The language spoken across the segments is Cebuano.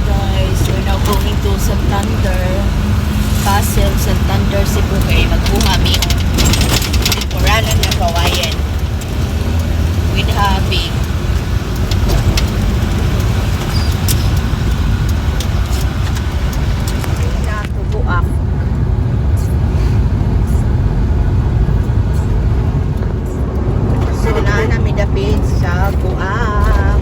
Guys, we're now going to Santander. Castle, Santander, Cebu kay magkuha mi lingkuranan nga kawayan with hubby. Na tubuak. So na nami dapit sa Guak.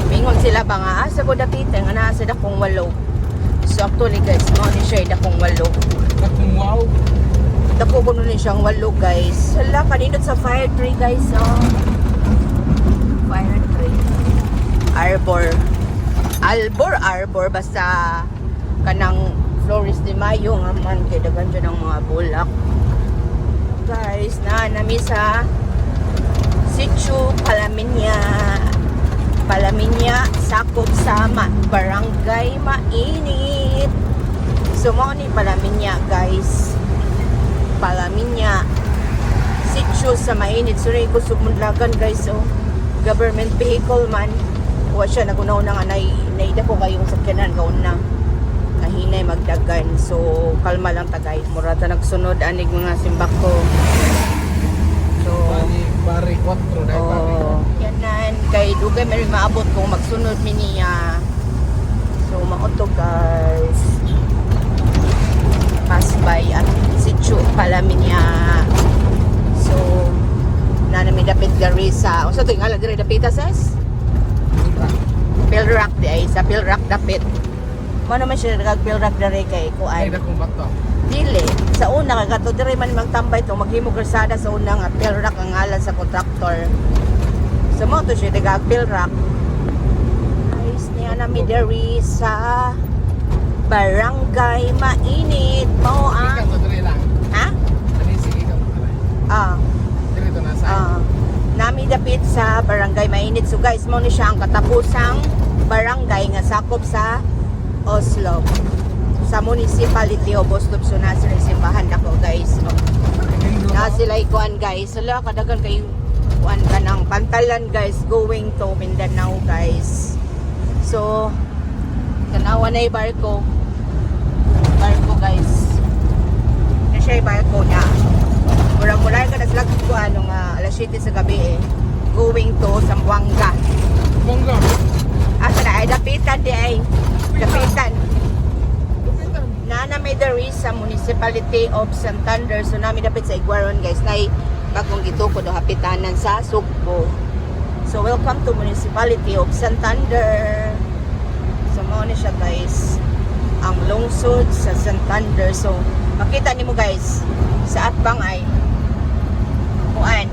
Mingon sila ba nga asa ko dapitan nga naa sa dakong walo. So actually guys, mao ni siya dakong walo. Wow. Dako ko nun siyang walo, guys. Hala, kanindot sa fire tree, guys, oh. Fire tree. Arbor. Arbor, arbor basta kanang Flores de Mayo nga man kay daghan dyan ang mga bulak. Guys, na nami sa Sitio Palaminya. Palaminya, sakop sa Barangay Mainit. So, mao ni Palaminya, guys. Palaminya. Sitio sa Mainit. So, ko sumundlagan, guys. Oh. Government vehicle man. Wa siya nagunaw na nga naida ko kayong sakyanan kaon na. Nahinay magdagan. So, kalma lang ta, guys. Mura ta nagsunod anig mga simbako. So, Bali, pare 4 dahil pare. oh, yanan kay dugay may maabot kung magsunod mi niya. So mao to, guys. Pass by at sitio Palaminya. So na nami dapit diri sa unsa to ngalan diri dapita ses? Pilrak di ay sa Pilrak dapit. Mao naman siya nag Pilrak diri kay Ay, kuan. dakong bato. Dili. Sa una, kay kato diri man magtambay to, maghimo kalsada sa una nga Pilrak ang ngalan sa contractor. Sa mo to siya taga Pilrak. Guys, niya nami diri sa Barangay Mainit. Mao Sige ang ka to diri lang. Ha? Ani sige ka to diri. Ah, Diri to nasa. ah. Nami dapit sa Barangay Mainit. So guys, mao ni siya ang katapusang barangay nga sakop sa Oslo. Sa municipality of Oslo. So nasa rin simbahan dako, guys. Oh. Na sila ikuan, guys. Sala kadagan kayo kuan ka ng pantalan, guys, going to Mindanao, guys. So tanawa na yung barko. Barko, guys. Na siya yung barko na. Murag mula ka na sila kuan nga alas 7 sa gabi eh. Going to Zamboanga. Bongga. Asa na ay dapitan di ay. Dapitan. Dapitan. Nana may diri sa municipality of Santander. So nami dapit sa Iguaron, guys. Nay bagong gitukod o hapitanan sa Sugbo. So welcome to municipality of Santander. So mao ni siya, guys, ang lungsod sa Santander. So makita nimo, guys, sa atbang ay kuan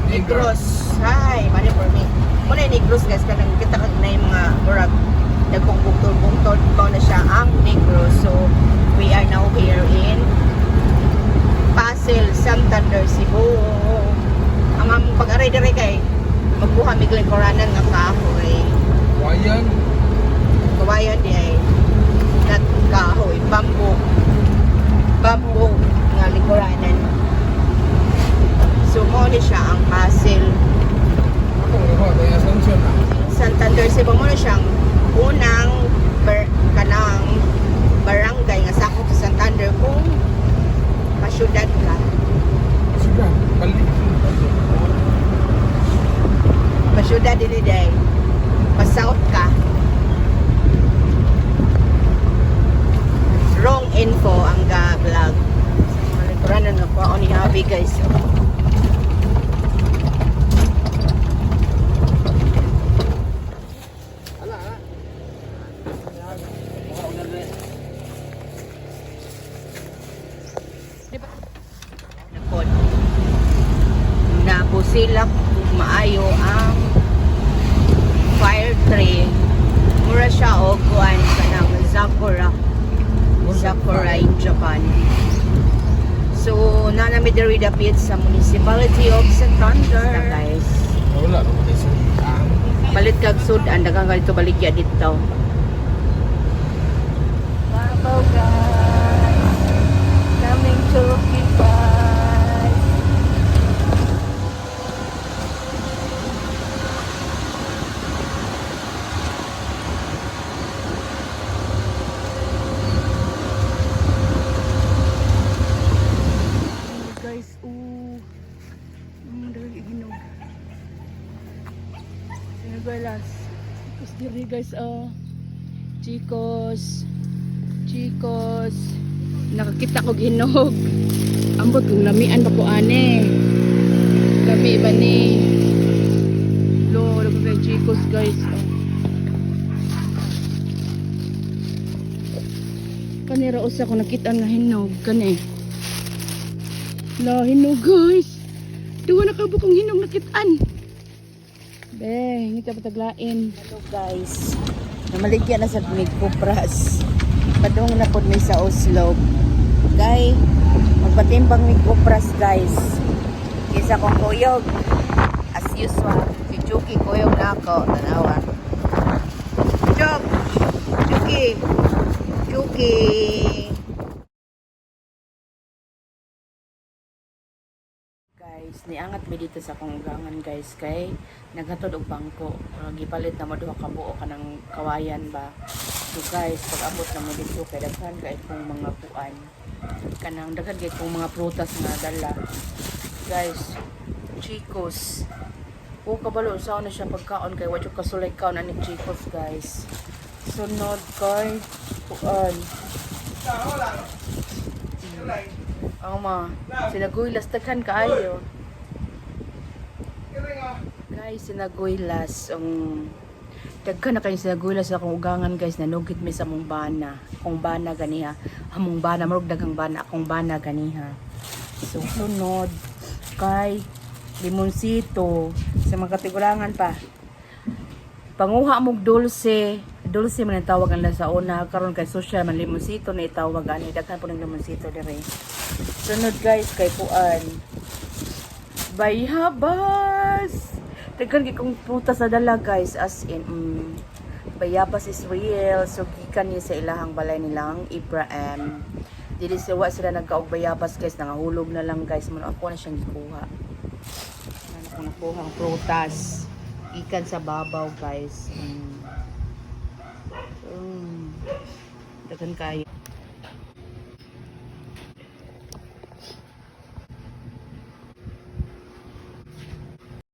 Negros. Hi, money for me. Muna yung Negros, guys, kanang kita kag na yung mga murag dagkong bungtol-bungtol mao na siya ang Negros. So we are now here in Pasil, Santander, Cebu. Ang among pag-aray diri kay magkuha mig lingkuranan nga kahoy. Wayan. Kawayan di ay not kahoy, bamboo. Bamboo nga lingkuranan. So mao ni siya ang Pasil. Ako ko tayo Asuncion na. Santander Cebu mo na siyang unang kanang barangay nga sakop sa Santander kung pasyudad ka. Sige, balik. Pasyudad dili day. Pa-south ka. Wrong info ang ga vlog. Malikuran na po ni Habi, guys. Ala, ala. Napod. Napusilak maayo ang fire tree. Mura siya og kuan kanang sakura. Sakura in Japan. So, nanami diri dapit sa municipality of Santander. Guys, Wala, wala tayo sa palit kag sudan, daghang ganito baligya dito. Babaw, guys. Coming to Kipay. Daghan hinog. Sinaguylas. Chicos diri, guys, oh. Chicos. Chicos. Nakakita ko hinog. Ambot kung lamian ba ko ane. Lami ba ni? Lo, kay chicos, guys. Oh. Kanira usa ko nakita nga hinog kani. La, hinog, guys. Duwa na kabukong hinog nakitaan. Be, hindi ka pataglain. Hello, guys. Namaligya na sa mig kupras. Padung na pod mi sa Oslo. Kay magpatimbang mig kupras, guys. Kisa kong kuyog. As usual, si Chucky kuyog na ako. Tanawa. Chok! Chucky! Chucky! Guys, niangat mi dito sa konggangan, guys, kay naghatod og bangko. Gipalit na mo duha ka buo kanang kawayan ba. So guys, pag abot na mo dito kay daghan kay kong mga kuan. Kanang daghan kay kong mga prutas nga dala. Guys, chicos. O kabalo sa na siya pagkaon kay wa jud kasulay kaon ani chicos, guys. Sunod kay kuan. Ang ma, sinaguylas daghan kaayo. Guys, sinaguylas ang daghan na kayo sinaguylas sa akong ugangan, guys, nanugit mi sa among bana. Akong bana ganiha. Among bana murag daghang bana akong bana ganiha. So sunod kay limonsito sa mga katigulangan pa. Panguha mog dulce, dulce man ang tawag nila sa una karon kay social man limonsito na itawag ani daghan po ng limonsito dire. Sunod, guys, kay kuan. Bayabas! Daghan kay kong prutas sa dala, guys, as in bayabas is real. So gikan ni sa ilahang balay nilang Ibrahim. Dili sa wa sila nagkaog bayabas, guys, nangahulog na lang, guys. Mo ako na siyang gikuha. Ano ko nakuha ang prutas. Ikan sa babaw, guys. Daghan kayo.